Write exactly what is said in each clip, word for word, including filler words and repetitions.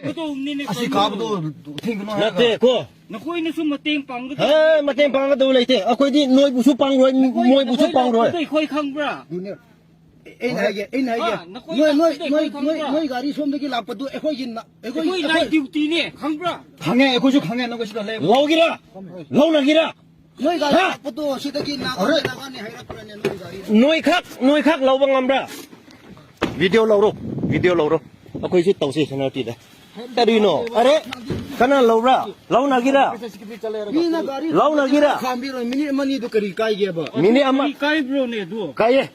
ꯀꯗꯧꯕꯅꯤꯅꯦ ꯑꯁꯤ ꯀꯩꯅꯣ? ꯀꯥꯕꯗꯣ ꯊꯤꯡꯒꯅꯨ ꯍꯥꯏꯔꯒ꯫ ꯅꯠꯇꯦꯀꯣ꯫ ꯅꯈꯣꯏꯅꯁꯨ ꯃꯇꯦꯡ ꯄꯥꯡꯒꯗꯕ꯫ ꯍꯦ, ꯃꯇꯦꯡ ꯄꯥꯡꯒꯗꯕ ꯂꯩꯇꯦ꯫ ꯑꯩꯈꯣꯏꯗꯤ ꯅꯣꯏꯕꯨꯁꯨ ꯄꯥꯡꯔꯣꯏ, ꯅꯈꯣꯏ, ꯃꯣꯏꯕꯨꯁꯨ ꯅꯈꯣꯏ ꯄꯥꯡꯔꯣꯏ꯫ ꯂꯥꯛꯄꯗꯣ ꯑꯩꯈꯣꯏ ꯈꯪꯕ꯭ꯔꯥ? ꯑꯗꯨꯅꯦ꯫ ꯑꯩꯅ ꯍꯥꯏꯒꯦ, ꯑꯩꯅ ꯍꯥꯏꯒꯦ꯫ ꯍꯥ, ꯅꯈꯣꯏ ꯅꯣꯏ, ꯅꯣꯏ, ꯂꯥꯛꯄꯗꯣ ꯅꯣꯏ, ꯑꯩꯈꯣꯏ ꯅꯣꯏ, ꯈꯪꯕ꯭ꯔꯥ? ꯅꯣꯏ ꯒꯥꯔꯤ ꯁꯣꯝꯗꯒꯤ ꯂꯥꯛꯄꯗꯨ ꯑꯩꯈꯣꯏꯒꯤ ꯅ-, ꯑꯩꯈꯣꯏꯒꯤ, ꯑꯩꯈꯣꯏ night ꯑꯩꯈꯣꯏ dutyꯅꯦ, ꯈꯪꯕ꯭ꯔꯥ? ꯈꯪꯉꯦ, ꯑꯩꯈꯣꯏꯁꯨ ꯈꯪꯉꯦ, ꯅꯈꯣꯏ ꯁꯤꯗ ꯂꯩ꯫ ꯂꯧꯒꯦꯔꯥ? ꯂꯧꯅꯒꯦꯔꯥ? ꯅꯣꯏ ꯒꯥꯔꯤ ꯍꯥ? ꯂꯥꯛꯄꯗꯣ ꯁꯤꯗꯒꯤ ꯅꯥꯒꯥꯅꯤ, ꯑꯔꯦ! ꯅꯥꯒꯥꯅꯤ ꯍꯥꯏꯔꯛꯄ꯭ꯔꯅꯦ ꯅꯣꯏ ꯒꯥꯔꯤ? ꯅꯣꯏꯈꯛ, ꯅꯣꯏꯈꯛ ꯂꯧꯕ ꯉꯝꯕ꯭ꯔꯥ? Video ꯂꯧꯔꯣ, video ꯂꯧꯔꯣ꯫ ꯑꯩꯈꯣꯏꯁꯨ ꯇꯧꯁꯤ ꯁꯦꯅꯥꯄꯇꯤꯗ꯫ ꯀꯔꯤꯅꯣ? ꯑꯔꯦ, ꯀꯅꯥ ꯂꯧꯕ꯭ꯔꯥ? ꯂꯧꯅꯒꯤꯔꯥ? ꯃꯤꯅ ꯒꯥꯔꯤ ꯂꯧꯅꯒꯤꯔꯥ? ꯈꯥꯝꯕꯤꯔꯣꯏ꯫ ꯃꯤꯅꯤꯠ ꯑꯃ ꯑꯅꯤꯗꯨ ꯀꯔꯤ ꯀꯥꯏꯒꯦꯕ? ꯃꯤꯅꯤꯠ ꯑꯃ ꯀꯔꯤ ꯀꯥꯏꯕ꯭ꯔꯣꯅꯦ ꯑꯗꯨ? ꯀꯥꯏꯌꯦ꯫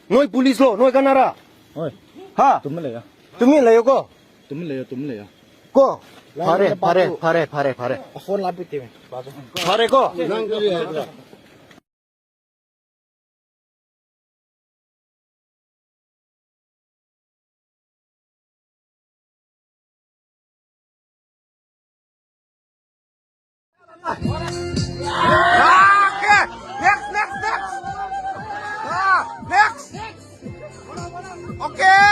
ꯅꯣꯏ ꯄꯨꯂꯤꯁꯂꯣ? ꯅꯣꯏ ꯀꯅꯥꯔꯥ? ꯍꯣꯏ꯫ ꯍꯥ? ꯇꯨꯃꯤꯟ ꯂꯩꯌꯣ꯫ ꯇꯨꯃꯤꯟ ꯂꯩꯌꯣꯀꯣ꯫ ꯇꯨꯃꯤꯟ ꯂꯩꯌꯣ, ꯇꯨꯃꯤꯟ ꯂꯩꯌꯣ꯫ ꯀꯣ? ꯂꯥꯏꯟ ꯐꯔꯦ, ꯑꯣꯏꯅ ꯐꯔꯦ, ꯄꯥꯊꯣꯛ-, ꯐꯔꯦ, ꯐꯔꯦ, ꯐꯔꯦ꯫ ꯐꯣꯟ ꯂꯥꯞꯄꯤ ꯇꯦꯃꯦ꯫ ꯄꯥꯊꯣꯛ-, ꯐꯔꯦꯀꯣ? ꯅꯪ ꯀꯔꯤ ꯍꯥꯏꯕ꯭ꯔꯥ? Okay. Next, next, next. Ah, next. Okay.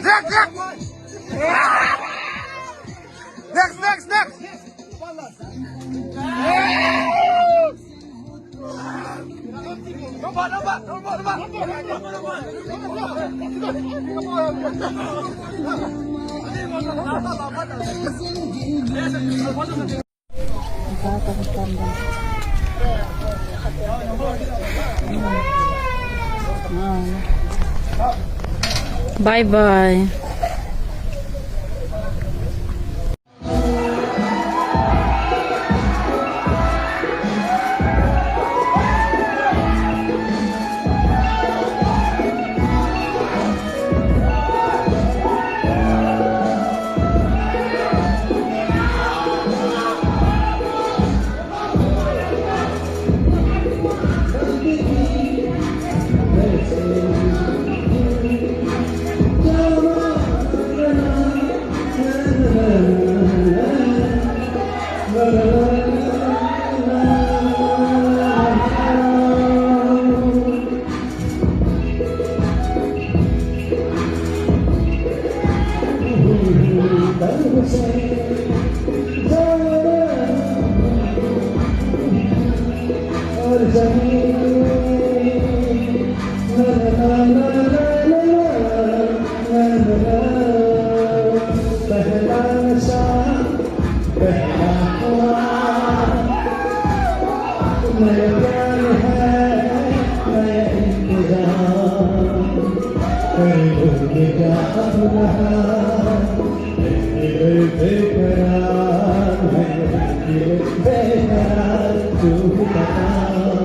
Next, next. Next, next, next. Bye bye. और जमीन, ना, ना, ना। पहला नशा, पहला ख्वाब, नया प्यार है, नया इंतजाम। कर लो बेटा अब रहा, दिल बेकरार है, दिल बेकरार, तू बता।